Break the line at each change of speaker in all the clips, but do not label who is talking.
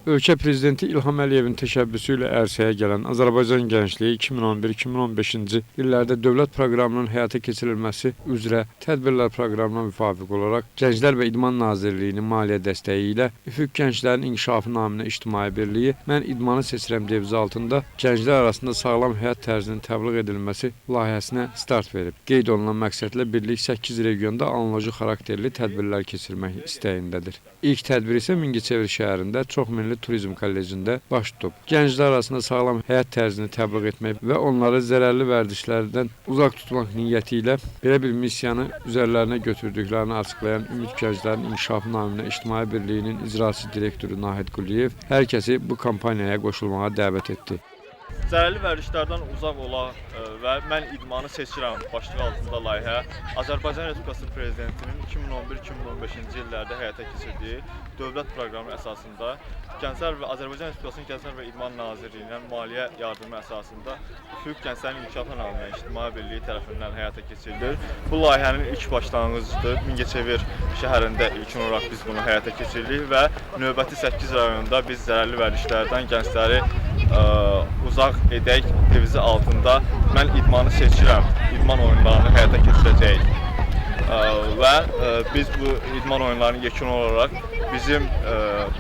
Ölkə prezidenti İlham Əliyevin təşəbbüsü ilə ərsəyə gələn Azərbaycan gəncliyi 2011-2015-ci illərdə dövlət proqramının həyata keçirilməsi üzrə tədbirlər proqramına müvafiq olaraq Gənclər və İdman Nazirliyinin maliyyə dəstəyi ilə Üfüq Gənclərin İnkişafı naminə İctimai Birliyi "Mən idmanı seçirəm" devizi altında gənclər arasında sağlam həyat tərzinin təbliğ edilməsi layihəsinə start verib. Qeyd olunan məqsədlə birlik 8 regionda analoji xarakterli tədbirlər keçirmək istəyindədir. İlk tədbir isə Mingəçevir şəhərində Çoxmilli Turizm Kollecində baş tutub. Gənclər arasında sağlam həyat tərzini təbliğ etmək və onları zərərli vərdişlərdən uzaq tutmaq niyyəti ilə belə bir missiyanı üzərlərinə götürdüklərini açıqlayan Ümid Gənclərin İnkişafı naminə İctimai Birliyinin icraçı direktoru Nahid Quliyev hər kəsi bu kampaniyaya qoşulmağa dəvət etdi.
Zərərli vərdişlərdən uzaq olaq və "Mən idmanı seçirəm" başlığı altında layihə Azərbaycan Respublikası Prezidentinin 2011-2015-ci illərdə həyata keçirdiyi dövlət proqramı əsasında Gənclər və Azərbaycan Respublikasının Gənclər və İdman Nazirliyinin maliyyə yardımı əsasında Üfüq Gənclərin İnkişafı naminə İctimai Birliyi tərəfindən həyata keçirilir. Bu layihənin ilk başlanğıcıdır. Mingəçevir şəhərində ilkin olaraq biz bunu həyata keçiririk və növbəti 8 rayonda biz zərərli vərdişlərdən gəncləri uzaq edək devizi altında "Mən idmanı seçirəm" idman oyunlarını həyata keçirəcəyik. Və biz bu idman oyunlarının yekunu olaraq bizim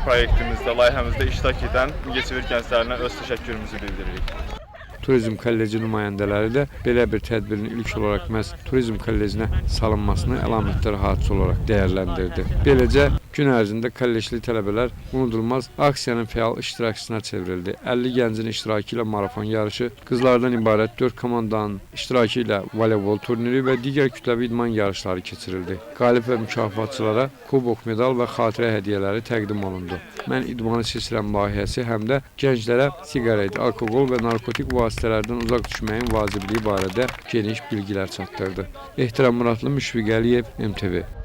proyektimizdə, layihəmizdə iştirak edən Mingəçevir gənclərinə öz təşəkkürümüzü bildiririk.
Turizm Kolleci nümayəndələri də belə bir tədbirin ilk olaraq məhz Turizm Kollecinə salınmasını əlamətdar hadisə olaraq dəyərləndirdi. Beləcə, gün ərzində kollecli tələbələr unudulmaz aksiyanın fəal iştirakçısına çevrildi. 50 gəncin iştirakı ilə marafon yarışı, qızlardan ibarət 4 komandanın iştirakı ilə voleybol turniri və digər kütləvi idman yarışları keçirildi. Qalib və mükafatçılara kubok, medal və xatirə hədiyyələri təqdim olundu. "Mən idmanı seçirəm" layihəsi həm də gənclərə siqaret, alkoqol və narkotik vasitələrdən uzaq düşməyin vacibliyi barədə geniş bilgilər çatdırdı. Ehtiram Muradlı, Müşfiq Əliyev, MTV.